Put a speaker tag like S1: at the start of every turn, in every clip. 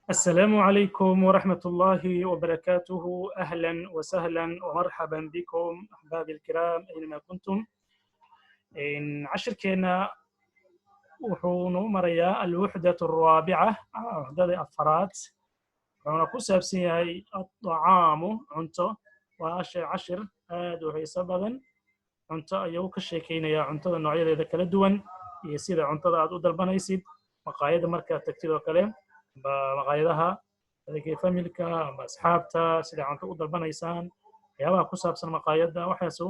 S1: السلام عليكم ورحمة الله وبركاته. أهلا وسهلا ومرحبا بكم أحبابي الكرام أينما كنتم. إن cashirkeena wuxuu noo marayaa الوحدة الرابعة, وحدada afaraad, wuxuuna ku saabsan yahay الطعام, cunto. Waa cashir aad u xiiso badan. Cunto ayuu ka sheekaynayaa, cuntada noocyadeeda kala duwan iyo sida cuntada aad u dalbanaysid maqaayada markaad tagtid oo kale, amba maqaayadaha adeegay familka amba asxaabta, sida cunto u dalbanaysaan, waxyaabaha ku saabsan maqaayadda, waxaasu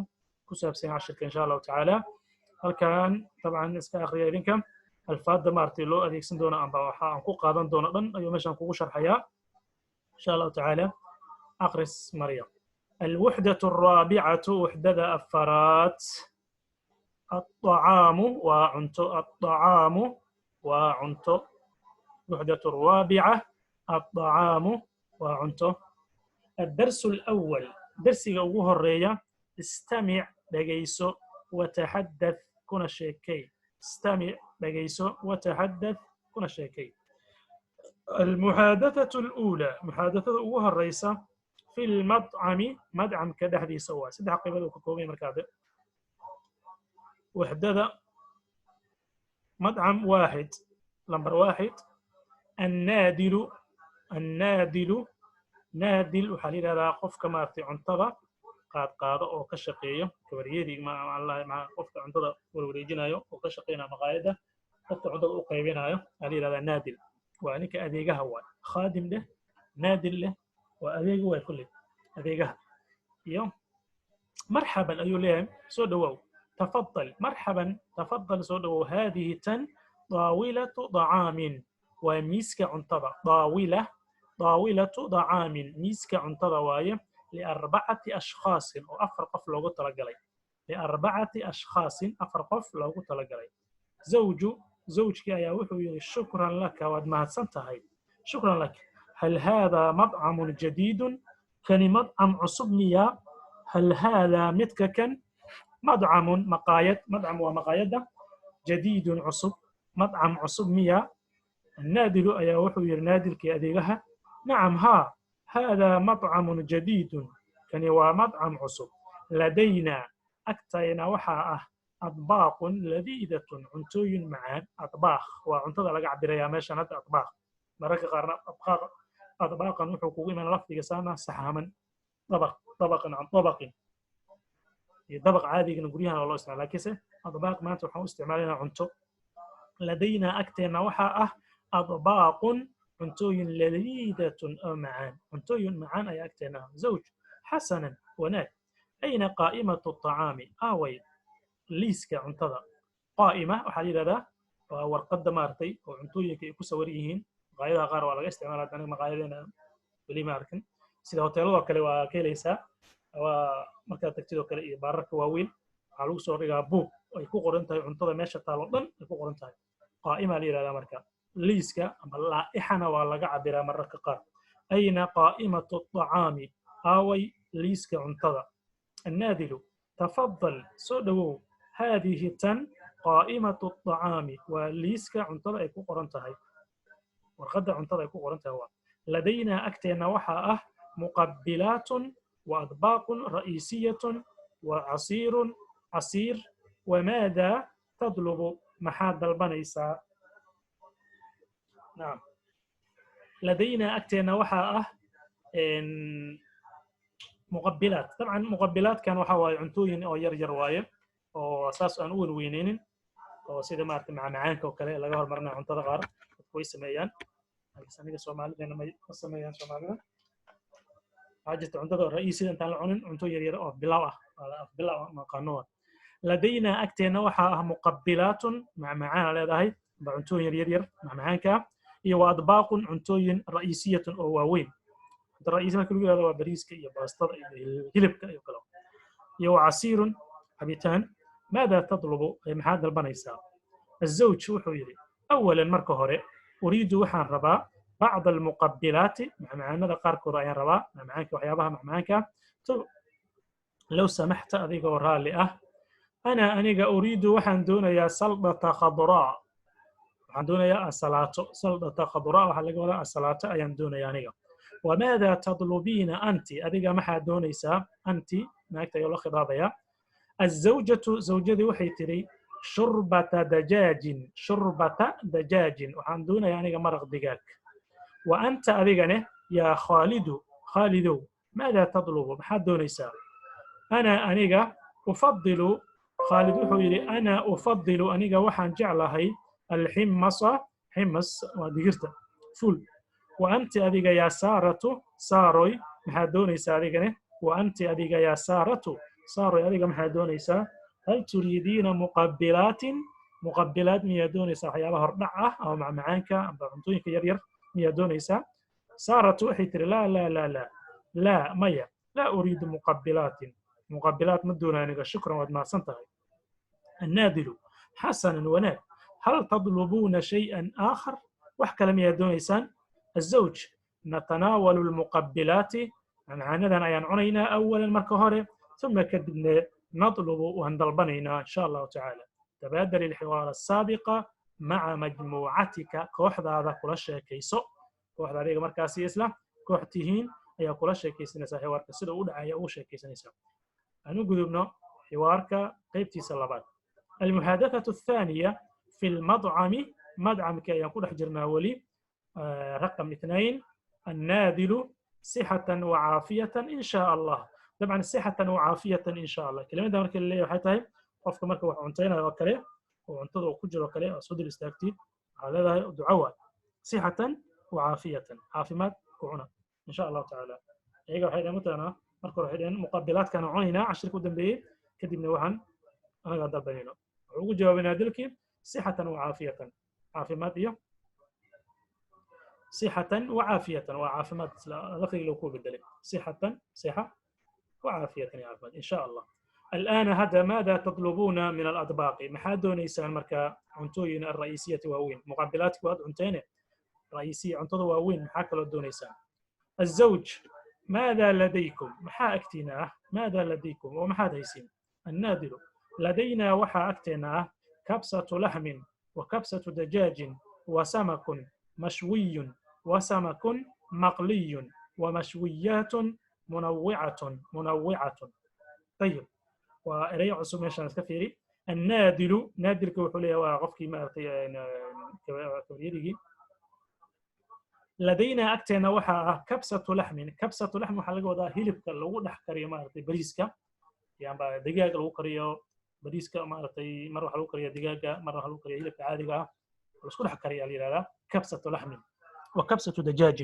S1: ku saabsan cashirka, insha Allahu tacaala. Halkan dabcan iska akhriya idinka. Alfaadda maaragtay loo adeegsan doono amba waxa aan ku qaadan doono dhan ayuu meeshan kugu sharxayaa, insha Allahu tacaala. Akhris marya. الوحدة الرابعة, وحدة afaraad, الطعام waa cunto. الطعام waa cunto. الوحدة الرابعة, الطعام waa cunto. الدرس الأول, درسiga ugu horeeya. استمع, dhegayso, وتحدث, kuna sheekay. استمع, dhegayso, وتحدث, kuna sheekay. المحادثة الأولى, muxaadathada ugu horeysa, في المطعم, madcamka dhexdiisa. Waa saddex qaybood uu ka koobay markaade وحدada. مطعم واحد, لمبر واحد. النادل, النادل, naadil waxaa la yidhahdaa qofka maaragtay cuntada qaad qaado oo ka shaqeeyo, kabaryeri qofka cuntada warwareejinayo oo ka shaqeynaya maqaayadda, dadka cuntada u qaybinayo waxaa la yidhahdaa naadil. Waa ninka adeegaha waay. Khaadim leh, naadil leh, waa adeega waay kulley adeegaha. Iyo marxaban ayuu leeyahay, soo dhawow. تفضل, مرحبا, تفضل, soo dhawow. هذه tan طاولة طعام, waa miiska cuntada. طاولة, طاولة طعام, miiska cuntada waaye. لأربعة أشخاص, oo afar qof loogu talagalay. لأربعة أشخاص, afar qof loogu talagalay. زوج, zawjkii ayaa wuxuu yidhi: شكرا لك, waad mahadsan tahay. شكرا لك. هل هذا مطعم جديد؟ Kani madcam cusub miyaa? هل هذا, midka kan, مطعم, maqaayad, مطعم waa maqaayadda, جديد, cusub, madcam cusub miyaa? النادل ayaa wuxuu yidhi, naadilkii adeegaha: نعم, haa, هذا مطعم جديد, kani waa madcam cusub. لدينا, agtayna waxaa ah, أطباق لذيذة, cuntooyin macaan. أطباق waa cuntada laga cabirayaa meeshan hadda. أطباق mararka qaarna أطباق أطباقا wuxuu kugu iman lafdiga saana saxaaman طبق طبقا عن طبق iyo dabaq caadigana guryahan waa loo isticmaala, laakiinse أطباق maanta waxaan u isticmaalaynaa cunto. لدينا, agteenna waxaa ah, أطباق, cuntooyin, لذيذة, oo macaan. Cuntooyin macaan ayaa agteenna ah. زوج: حسنا, wanaag. أين قائمة الطعام? Aaway liiska cuntada? قائمة waxaa la yidhahdaa waa warqadda maaragtay oo cuntooyinka ay ku sawir yihiin. Maqaayadaha qaar waa laga isticmaala. Aniga maqaayadeena weli ma arkin. Sida hoteeladoo kale waa ka helaysaa, waa markaad tagtid oo kale iyo baararka waaweyn waxaa lagu soo dhigaa buug ay ku qoran tahay cuntada meesha taalo dhan ay ku qoran tahay. قائمة la yidhahdaa marka liiska ama laa'ixana waa laga cabiraa mararka qaar. أين قائمة الطعام? Aaway liiska cuntada? النادل: تفضل, soo dhowow. هذه tan قائمة الطعام, waa liiska cuntada ay ku qoran tahay, warqadda cuntada ay ku qoran tahay. Waa لدينا, agteenna waxaa ah, مقبلات وأطباق رئيسية وعصير, casiir. وماذا تطلب? Maxaad dalbanaysaa? نعم, لدينا, agteenna waxaa ah, مقبلات. Dabcan muqabilaadkan waxa waaye cuntooyin oo yar yar waaye oo saas aan u wenweyneynin, oo sida maarata macmacaanka oo kale laga hormarinayo cuntada. Qaar dadku way sameeyaan, laakiin aniga Soomaalideena ma sameeyaan. Soomaalida waxaa jirta cuntada oo ra'iisida intaan la cunin cunto yar yar oo bilaw ah, af bilaw ah maqaano. لدينا, agteenna waxaa ah, مقبلات, macmacaan leedahay amba cuntooyin yar yar macmacaanka ah, iyo وأطباق, cuntooyin, رئيسية, oo waaweyn. Cunto ra'iisi marka lagu yihahdo waa bariiska iyo baastada iyo hilibka iyo kale, iyo وعصير, cabitaan. ماذا تطلب? Maxaad dalbanaysaa? الزوج wuxuu yidhi: أولا, marka hore, أريد, waxaan rabaa, بعض المقبلات, macmacaanada qaarkood ayaan rabaa, macmacaanka, waxyaabaha macmacaanka, لو سمحت, adigoo raalli ah. أنا, aniga, أريد, waxaan doonayaa, سلطة خضراء. Waxaan doonayaa ansalaato. Saldata khadraa waxaa laga wadaa ansalaato ayaan doonaya aniga. Wamaada tadlubiina anti? Adiga maxaa doonaysaa? Anti naagta ayaa loo khidaabayaa. Azawjatu, zawjadii waxay tidhi: shurbata dajaajin, shurbata dajaajin, waxaan doonayaa aniga maraq digaag. Wa anta, adigane, yaa Khaalidu, Khaalidow, maada tadlubu? Maxaad doonaysaa? Ana, aniga, ufadilu, Khaalid wuxuu yidhi, ana ufadilu, aniga waxaan jeclahay, alximasa, ximas waa digirta, ful. Wa anti, adiga, yaa Saaratu, Saaroy, maxaad doonaysaa adigane? Wa anti, adiga, yaa Saaratu, Saaroy, adiga maxaad doonaysaa? Hal turiidiina muqabilaatin? Muqabilaat miyaad doonaysaa? Waxyaaba hordhac ah ama macmacaanka amba cuntooyinka yar yar miyaad doonaysaa? Saaratu waxay tiri: laa, laa, laa, laa, laa, maya, laa uriidu muqabilaatin, muqabilaat ma doonayo aniga, shukran, waad mahadsan tahay. النادل: حسنا، wanaag. هل تطلبون شيئا آخر؟ Wax kale miyaad doonaysaan? الزوج: نتناول المقبلات، macmacaanadan ayaan cunaynaa, أولا، marka hore, ثم، kadibna, نطلب، waan dalbanaynaa, إن شاء الله تعالى. تبادل الحوار السابق مع مجموعتك. Kooxdaada kula sheekayso. Kooxda adiga markaasi isla koox tihiin ayaa kula sheekaysanaysaa. Xiwaarka sida u dhacaya ugu sheekaysanaysaa. Aan u gudubno xiwaarka qaybtiisa labaad. المحادثة الثانية في المطعم. مطعمka ayaan ku dhex jirnaa weli. رقم 2. النادل: صحة وعافية إن شاء الله. طبعا صحة وعافية إن شاء الله، كلمة marka la leeyahay waxay tahay qofka marka wax cuntaynayo oo kale oo cuntada uu ku jiro oo kale oo soo dul istaagtid, waxaa leedahay duco waay: صحة وعافية, caafimaad ku cuna, إن شاء الله تعالى. Iyaga waxay dhaheen mataqaanaa, marka hore waxay dhaheen muqabilaadkaan cunaynaa cashirka u dambeeyey, kadibna waxaan anagaa dalbanayno. Wuxuu ugu jawaabay naadilkii: صحة وعافية, caafimaad iyo صحة وعافية waa caafimaad, lafdiga loo ku bedelay صحة, صحة, وعافية caafimaad, إن شاء الله. الآن هذا ماذا تطلبون من الأطباق؟ Maxaad doonaysaan marka cuntooyin الرئيسية waaweyn? Muqabilaadki waad cunteene, رئيسية, cuntada waaweyn, maxaa kaloo doonaysaan? الزوج: ماذا لديكم؟ Maxaa agtiina ah? ماذا لديكم? Oo maxaad haysiin? النادل: لدينا, waxaa agteena ah, كبسة لحم وكبسة دجاج وسمك مشوي وسمك مقلي ومشويات منوعة منوعة. طيب, waa erey cusub meeshaan iska fiiri. النادل, naadilka wuxuu leeyahay waa qofkii maaragtay kabaryarigii. لدينا, agteena waxaa ah, كبسة لحم. كبسة لحم waxaa laga wadaa hilibka lagu dhex kariyo maaragtay bariiska yamba digaaga lagu kariyo bariiska. Maaragtay, mar waxaa lagu kariya digaaga, mar waxaa lagu kariya hilibka caadiga ah, la isku dhex kariya la yidhahdaa كبسة لحم. وكبسة دجاج,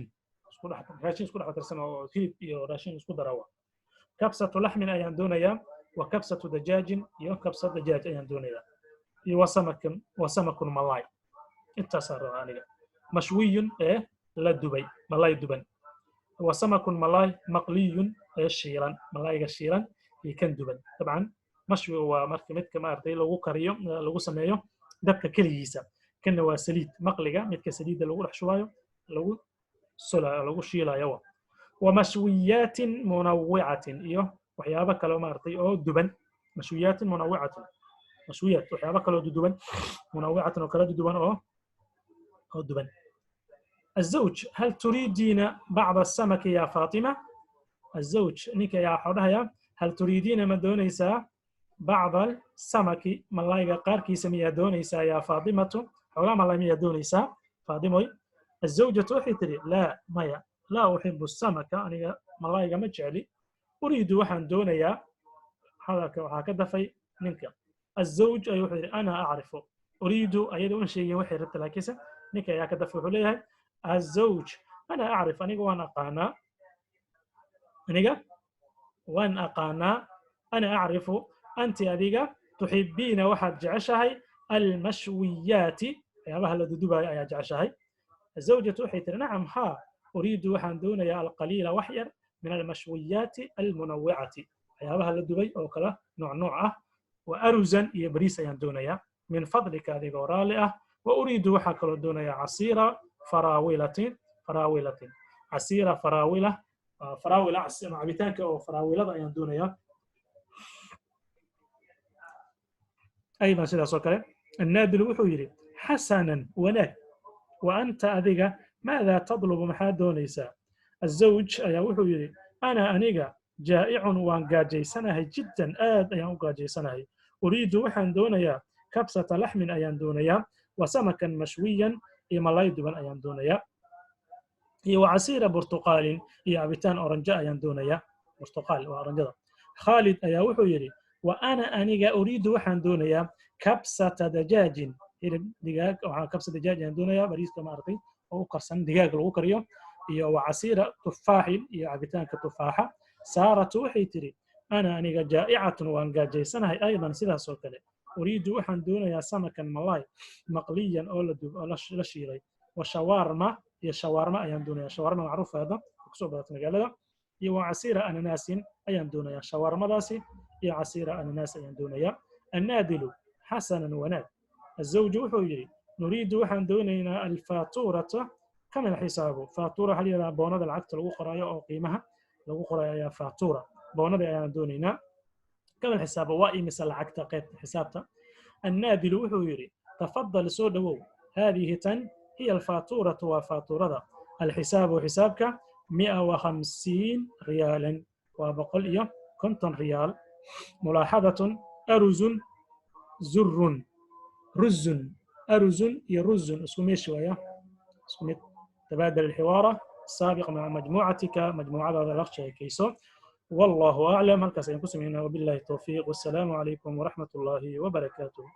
S1: isku dhex raashin isku dhex tirsan oo hilib iyo raashin isku darawa. كبسة لحم ayaan doonayaa, وكبسة دجاج, iyo كبسة دجاج ayaan doonayaa, iyo وسمك, وسمك, malay, intaasaan rabaa aniga, مشوي, ee la dubay, malay duban, وسمك, malay, مقلي, ee shiilan, malayga shiilan iyo kan duban. Dabcan mashwiga waa marka midka maaragtay lagu kariyo, lagu sameeyo dabka keligiisa. Kanna waa saliid. Maqliga midka saliidda lagu dhex shubaayo, lagu solayo, lagu shiilayo. Wa ومشويات منوعة, iyo waxyaabo kale maaragtay oo duban. مشويات منوعة, مشويات, waxyaabo kale oo duduban, منوعة, oo kala duduban oo duban. الزوج: هل تريدين بعض السمك يا فاطمة؟ الزوج, ninka ayaa waxaa dhahaya: هل تريدين, ma doonaysaa, بعض السمك, malayga qaarkiisa miyaa doonaysaa, يا فاطمة, xoogaa malay miyaa doonaysaa, Faatimoy? الزوجة waxay tidhi: لا, maya, لا أحب السمك, aniga malayga ma jecli, أريد, waxaan doonayaa. Hadalka waxaa ka dafay ninka. الزوج ay wuxuu yidhi: أنا أعرف. أريد ayada un sheegin waxay rabta, laakiinse ninka ayaa ka dafay. Wuxuu leeyahay الزوج: أنا أعرف, aniga waan aqaanaa, aniga waan aqaanaa. أنا أعرف, أنت, adiga, تحبين, waxaad jeceshahay, المشويات, waxyaabaha la dudubayo ayaa jeceshahay. الزوجة waxay tiri: نعم, haa, أريد, waxaan doonayaa, القليل, wax yar, من المشويات المنوعة, waxyaabaha la dubay oo kala nooc nooc ah, وأرزا, iyo bariis ayaan doonayaa, من فضلك, adigoo raalli ah. وأريد, waxaa kaloo doonayaa, عصير فراولة, فراولة, عصير فراولة, faraawila, cabitaanka oo faraawilada ayaan doonayaa أيضا. Sidaas oo kale الnaadilu wuxuu yidhi: Xasanan, wanaag. Wa anta, adiga, maadaa tadlubu, maxaa doonaysaa? Azawj ayaa wuxuu yidhi: ana, aniga, jaa'icun, waan gaajaysanahay, jiddan, aad ayaan u gaajaysanahay. Uriidu, waxaan doonayaa, kabsata laxmin ayaan doonayaa, wa samakan mashwiyan, iyo malay duban ayaan doonayaa, iyo wa casiira burtuqaalin, iyo cabitaan oranjo ayaan doonayaa. Burtuqaal waa oranjada. Khaalid ayaa wuxuu yidhi: wa ana, aniga, uriidu, waxaan doonayaa, kabsata dajaajin, hilib digaag, waxaan kabsa dajaaj ayaan doonayaa, bariiska maaragtay oo u karsan digaag lagu kariyo, iyo wa casiira tufaaxin, iyo cabitaanka tufaaxa. Saaratu waxay tidhi: ana, aniga, jaa'icatun, waan gaajaysanahay, aydan, sidaas oo kale. Uriidu, waxaan doonayaa, samakan, malay, maqliyan, oo la shiilay, wa shawaarma, iyo shawaarma ayaan doonayaa. Shawaarma macruufa hadda kusoo badatay magaalada. Iyo wa casiira ananaasin ayaan doonayaa. Shawaarmadaasi iyo casiira ananaas ayaan doonayaa. Annaadilu: xasanan, wanaag. Azawju wuxuu yidhi: nuriidu, waxaan doonaynaa, alfaaturata. Kam alxisaabu? Faatura waxaa la yidhahdaa boonada lacagta lagu qoraayo oo qiimaha lagu qorayo ayaa faatura. Boonada ayaan doonaynaa. Kam alxisaabu? Waa imisa lacagta qaybta xisaabta? Annaadilu wuxuu yidhi: tafadal, soo dhowow. Haadihi, tan, hiya alfaaturatu, waa faaturada. Alxisaabu, xisaabka, 150 riyaalan, waa 150 riyaal. Mulaaxadatun: aruzun, zurun, ruzun. Aruzun iyo ruzun isku meeshi waaya, isku mid. Tabaadal alxiwaara saabiq maca majmuucatika, majmuucadaada la sheekayso. Wallahu aclam. Halkaas ayaan ku sameynaa. Wabillahi towfiiq, wassalaamu calaykum waraxmat ullaahi wabarakaatuh.